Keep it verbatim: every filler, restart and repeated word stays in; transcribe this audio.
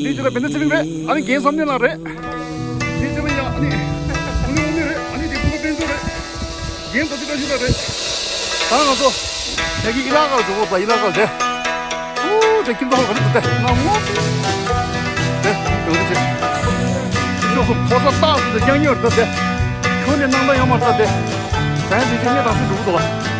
འདི་ཅི་རེད། བེ་ནི་སི་ལིན་རེད། ཨ་ནི་རྒན་བསམ་གནས་ལགས་རེད། འདི་ཅི་རེད་ཡ། ཨ་ནི་ཨ་ནི་ཨ་ནི་རེད། ཨ་ནི་འདི་ཕུ་བོ་དཔལ་འབྱོར་རེད། རྒན་རྡོ་རྗེ་བཀྲ་ཤིས་ལགས་རེད། ད་ང་ཚོ་ཡ་གི་ཨི་ལ་ཀར་འགྲོ་དགོས་པ། ཨི་ལ་ཀར་དེ། ཨུ་དེ་ཁྱིམ་ཚང་ག་རེ་འདུག་དེ་ང་ངོ་། དེ་འགྲོ་རེ་ཆེ། ཁྱོད་ཚོ་ཕོ་གསར་རྟགས་སུ་དེ་རྐྱང་ཉོར་ད་དེ། ཁྱོད་ནི་སྣང་མཐའ་ཡོད་མ་རེད་ད་དེ། ཟན་དེ་ཁྱེད་ངས་དང་སུ་འགྲོ་གི་འདུག་ལ།